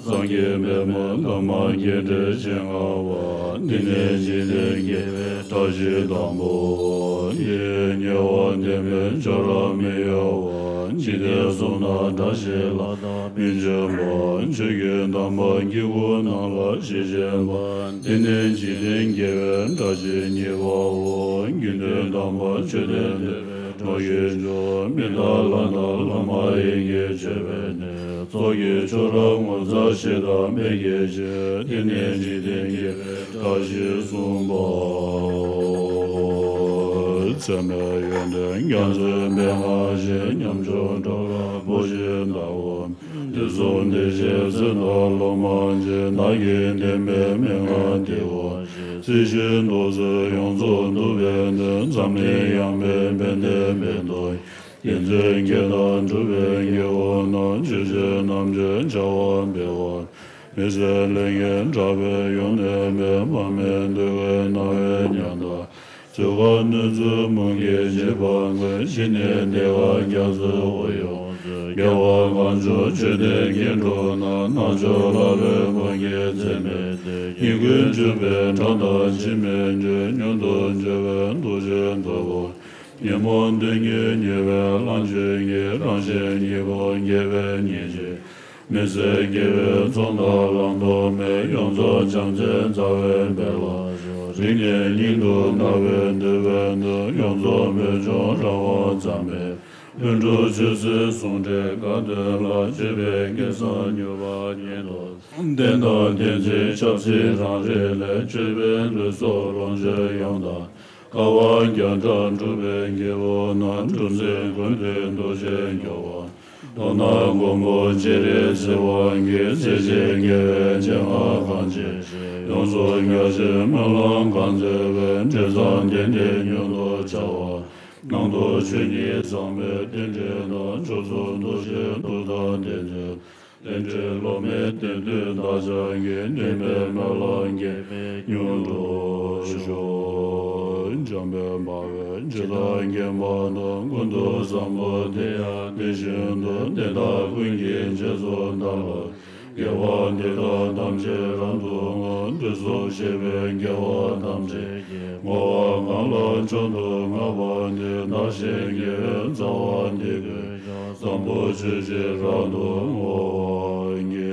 སངས་རྒྱས་པདྨ་འདབ་མ་བརྒྱད་ཁྲི་བྱེ་ལྔ་པ། འདི་ནས་འཇིག་རྟེན་དགེ་བའི་བཀྲ་ཤིས་དང་པོ། དེའི་ཉེ་བར་བསྟན་པའི་ཆོས་རབ་མི་གཡོ་བ། འཇིག་རྟེན་གསུམ་ན་བཀྲ་ཤིས་ལྷ་དང་མི་འབྱོན་པ། ཆོས་ཀྱི་དམ་པ་དཀྱིལ་འཁོར་རྣམས་ལ་ཞེས་བྱ་བ། འདི་ནི་འཇིག་རྟེན་དགེ་བའི་བཀྲ་ཤིས་གཉིས་པའོ། དགེ་འདུན་དམ་པ་མཆོད་རྟེན་བདེ་བའི་གྲོགས་ཤིག་འཇོག་མི་དང་ལྷ་དང་ལྷ་མ་ཡིན་གྱི་མཆོད་པའི་གནས། ཚོགས་ཀྱི་མཆོག་རབ་ངོ་མཚར་ཞིག་དང་མི་སྐྱེ་མཆོད། འདི་ནི་འཇིག་རྟེན་དགེ་བའི་བཀྲ་ཤིས་གསུམ་པའོ། ཚད་མེད་ཡོན་ཏན་རྒྱ་མཚོའི་མན་ངག་བཞིན། ཉམ་ཆུང་གྲོགས་ལ་བུ་བཞིན་བལྟའོ། འདི་གསུམ་འདི་བཞིའི་ཚེ་དང་ལོ་མང་ཅིག་ནགས་ཀྱི་འདན་མའི་མན་ངག་འདིའོ། རྩི་ཤིང་རྡོ་རྗེ་ཡོངས་རྫོགས་འདུ་བའི་གནས། འཛམ་གླིང་ཡངས་པའི་བན་དེ་མེ་ཏོག་ཡིན། མཛེས་དགེ་དང་གྲུབ་པའི་དགེ་བ་རྣམས། ཆོས་ཀྱི་རྣམ་འབྱེད་བྱ་བ་འབད་བར། མི་ཟད་ལས་ངན་དགྲ་བོས་ཡོང་ནས་མེད། མར་མེ་འདུ་བའི་སྣང་བས་ཉམས་དག་ཚུལ་ཁ་གནོད་འཚེ་མུ་གེས་བྱེད་པ་ཀུན། ཕྱི་ནས་བདེ་བ་རྒྱ་མཚོའི་དབུས་ཡོངས་སུ། རྒྱལ་བ་གང་བྱོན་མཆོད་རྟེན་སྐྱེ་འགྲོ་ན། རྣལ་འབྱོར་ལྷ་ལས་མུ་གེ་ཚད་མེད་འདས། ཉེས་ཀུན་བྱུང་བའི་དགྲ་དང་འཆི་མེད་ཆོས། མྱུར་དུ་འབྱོངས་པའི་ཐུགས་རྗེས་ཐུབ་པ། ཉོན་མོངས་དོན་གཉིས་ཉེས་པའི་གླང་ཆེན་གྱི། རང་གཞན་གཉིས་པོ་དགེ་བའི་ཉེས་བྱས། མི་ཟད་དགེ་བའི་ཚོགས་རྣམས་བླང་དོར་མེད། ཡོངས་རྫོགས་བྱང་སེམས་རྩ་བའི་དཔལ་ལ་སྤྱོད། རིང་ནས་སྙིང་དུ་བརྣག་པའི་འདོད་པའི་དོན། ཡོངས་རྫོགས་མེད་འབྱུང་རང་དབང་ཙམ་མེད། ལྷུན་གྲུབ་ཆོས་སྲིད་ཟུང་འབྲེལ་དགའ་སྟོན་ལ། སྤྱོད་པའི་སྐལ་བཟང་མྱུར་བར་ཉིད་དུ། བདེན་དང་བདེན་ཚིག་ཆབ་སྲིད་རང་རིག་ལས། སྤྱོད་པའི་ལུས་སྲོག་ལོངས་སྤྱོད་ཡོངས་དག་དཀའ་བ་བརྒྱ་ཕྲག་སྒྲུབ་པའི་རྒྱལ་པོ་རྣམས། གྲུ་འཛིན་མགོན་པོའི་འདུ་བྱེད་མགྱོགས་པ། མདོར་ན་མགོན་པོ་སྤྱན་རས་གཟིགས་དབང་གིས། གཟི་བརྗིད་དགེ་བའི་སྤྱན་སྔར་གང་མཆིས་ཤིང་། ཡོངས་སུ་རྒྱ་ཆེའི་སྨོན་ལམ་གང་མཛད་པའི། འབྲས་བཟང་དེ་འདིར་མྱུར་དུ་བྱ་བ། ནང་དུ་ཆོས་ཉིད་ཚང་བའི་རྟེན་འབྲེལ་དང་། ཕྱོགས་བཅུའི་འདུ་བྱེད་མཐུ་དང་ལྡན་ཅིང་། རྟེན་འབྲེལ་བསླུ་མེད་བདེན་མཐུ་བདག་ཅག་གི། འདུན་པའི་སྨོན་ལམ་འགེགས་པས་མྱུར་དུ་ཤོག་འཇམ་དཔལ་དཔའ་བོས་ཇི་ལྟར་མཁྱེན་པ་དང་། ཀུན་ཏུ་བཟང་པོ་དེ་ཡང་དེ་བཞིན་དུ། དེ་དག་ཀུན་གྱི་རྗེས་སུ་བདག་སློབ་ཀྱི། དགེ་བ་འདི་དག་ཐམས་ཅད་རབ་ཏུ་བསྔོ། དུས་གསུམ་གཤེགས་པའི་རྒྱལ་བ་ཐམས་ཅད་ཀྱིས། བསྔོ་བ་གང་ལ་མཆོག་ཏུ་བསྔགས་པ་འདི། བདག་གཞན་དགེ་བའི་རྩ་བ་འདི་ཀུན་ཀྱང་། བཟང་པོ་སྤྱོད་ཕྱིར་རབ་ཏུ་བསྔོ་བར་བགྱི།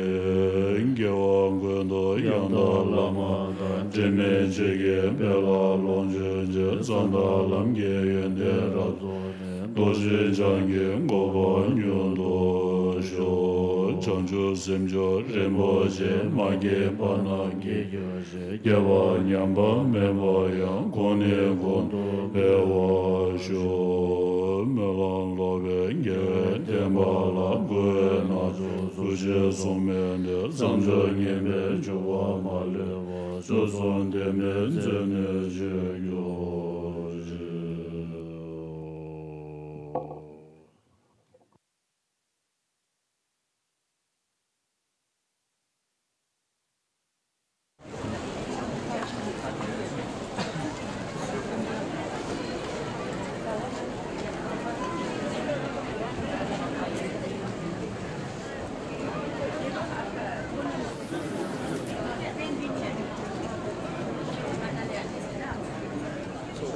དགེ་བ་ཀུན་ཏུ་ཡང་དག་བླ་མ་དང་། དྲི་མེད་ཆོས་ཀྱི་དཔལ་ལ་ལོངས་སྤྱོད་ཅིང་། མཚན་དང་ལམ་གྱི་ཡོན་ཏན་རབ་རྫོགས་ནས། རྡོ་རྗེ་འཆང་གི་གོ་འཕང་མྱུར་དུ་ཤོག་བྱང་ཆུབ་སེམས་མཆོག་རིན་པོ་ཆེ། མ་སྐྱེས་པ་རྣམས་སྐྱེ་གྱུར་ཅིག་སྐྱེས་པ་ཉམས་པ་མེད་པ་ཡང་། གོང་ནས་གོང་དུ་འཕེལ་བར་ཤོག་སྨོན་ལམ་ལོག་པའི་དགེ་བའི་བསྟན་པ་ལ། མགོ་བོས་ན་ཆུང་གཟུགས་ཅན་སྲུང་མའི་སྡེ། བཟང་སྤྱོད་ངན་པའི་འཇུག་པ་མ་ལུས་པ། སོ་སོ་འདི་མེད་མཛོད་ནས་བྱོལ་གྱུར་ཅིག་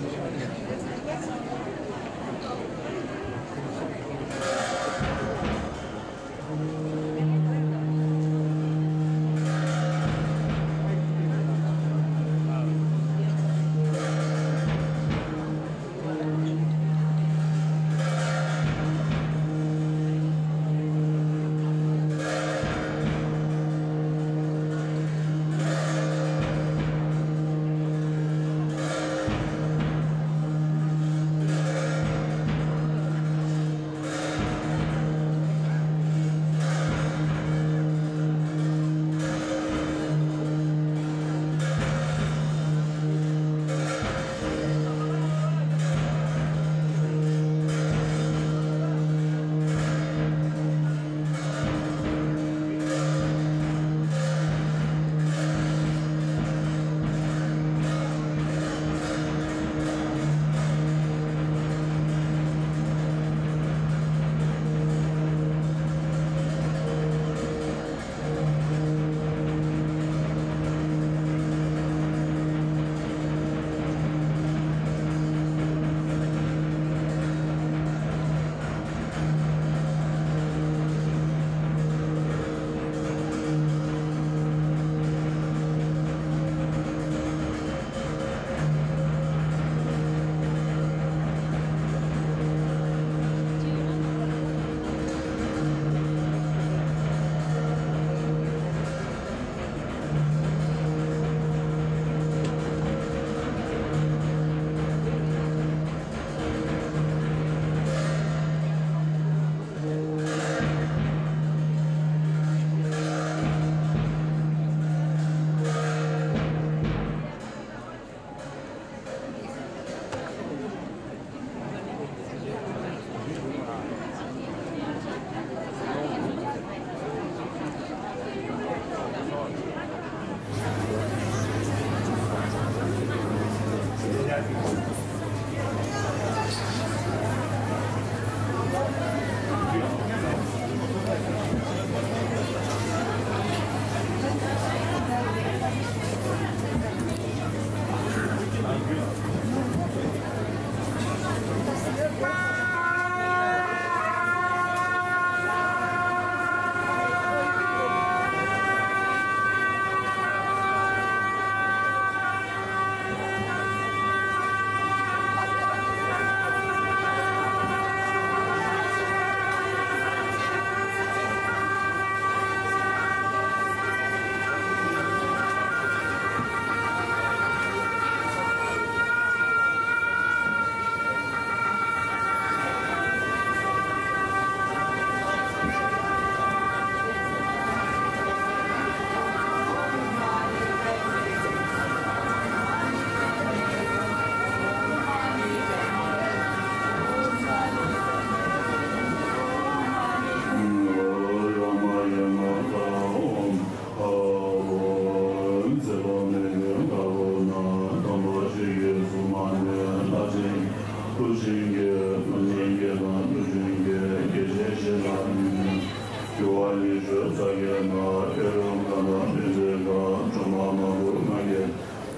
ས་གའི་ནང་ཨེ་རོ་མ་ན་མི་ཚེ་ག་གྲོ་མ་མང་པོ་ང་རྒྱལ།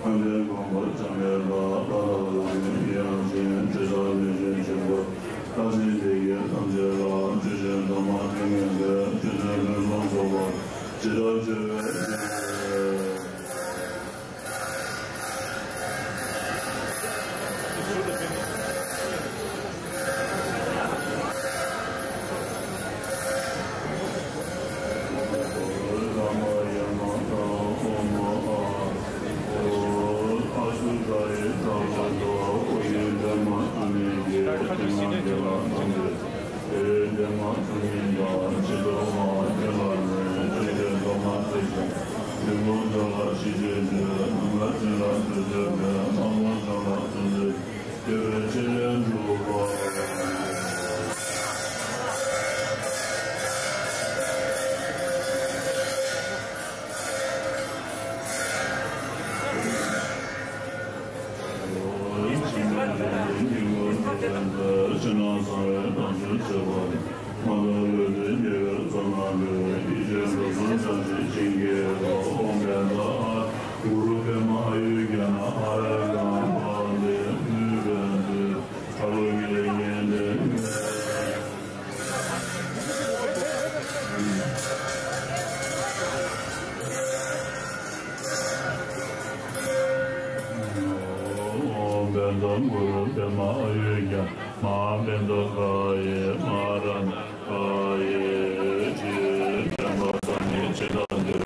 ཨ་འདྲའི་དགོངས་པ་ཚང་མའི་ལ་ལ་ལ་ལ་ཡང་ཅིན་དྲི་ཟ་ལེ་ཞིང་ཆེན་པོ་ལྷ་སྲིན་སྡེ་བརྒྱད་ཐམས་ཅད་ལ་དྲི་ཞིང་འདབ་མ་ཐོད་ངན་པའི་དྲི་བསུང་ཕུན་སུམ་ཚོགས་པ་ཇི་ལྟར་བྱོན་པའི་ཕྱིར། བན་དོ་གུ་རུ་པདྨ་ཨ་ཡུ་རྒྱ་མ་བན་དོ་ག་ཡེ་མ་ར་ན་ག་ཡེ་ཅི་བན་པ་སངས་རྒྱས་ཇི་ལྟར་འདུལ།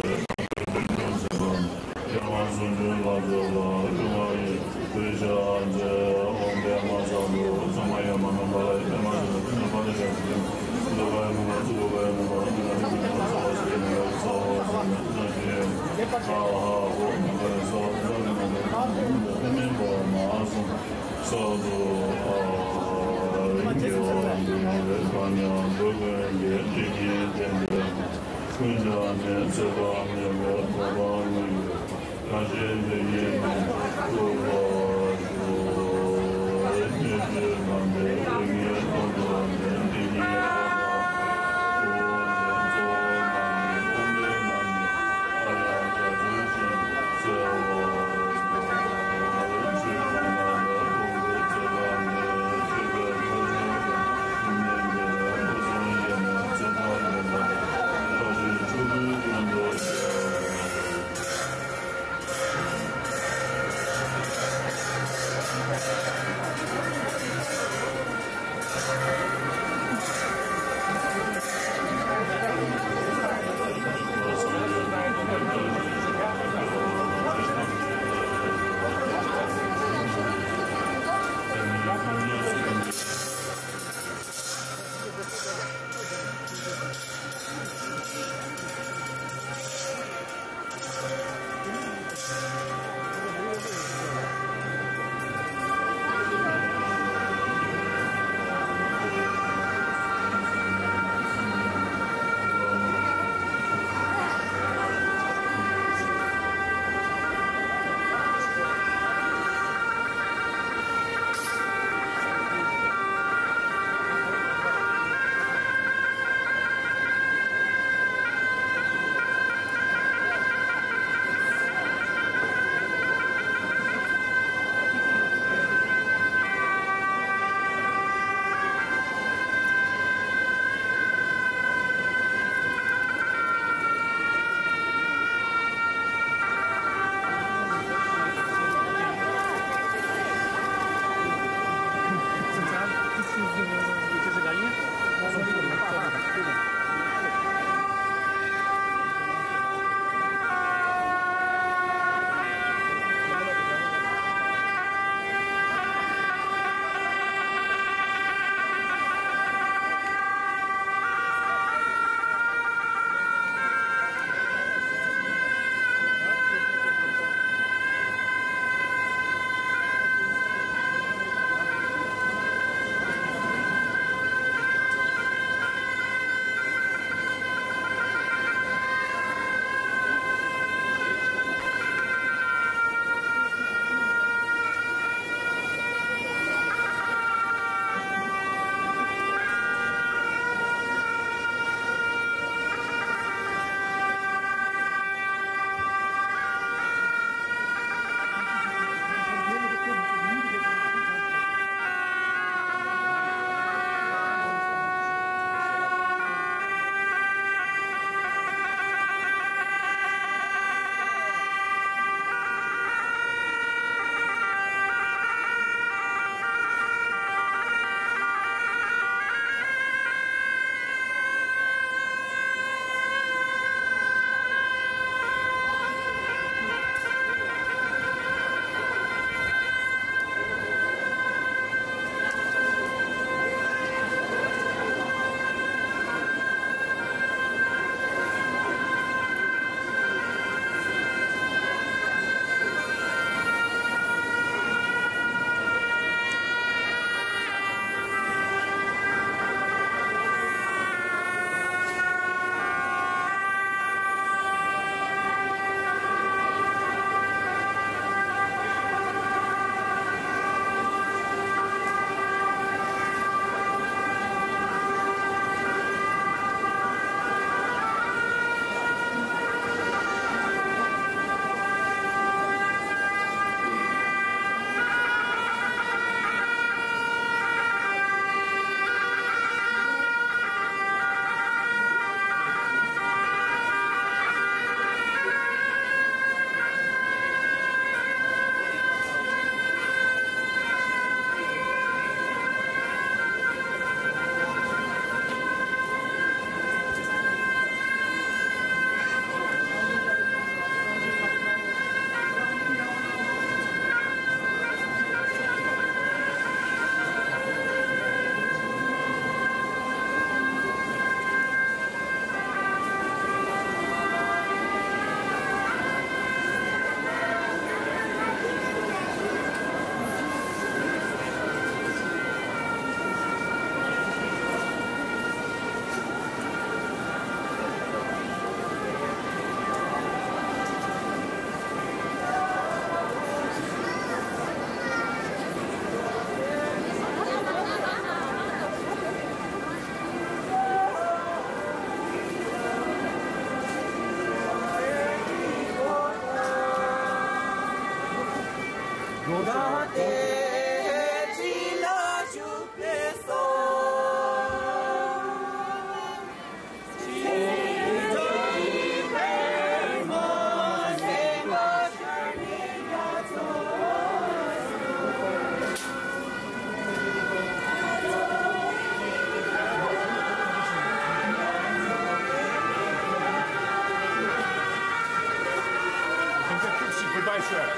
Goodbye, sir.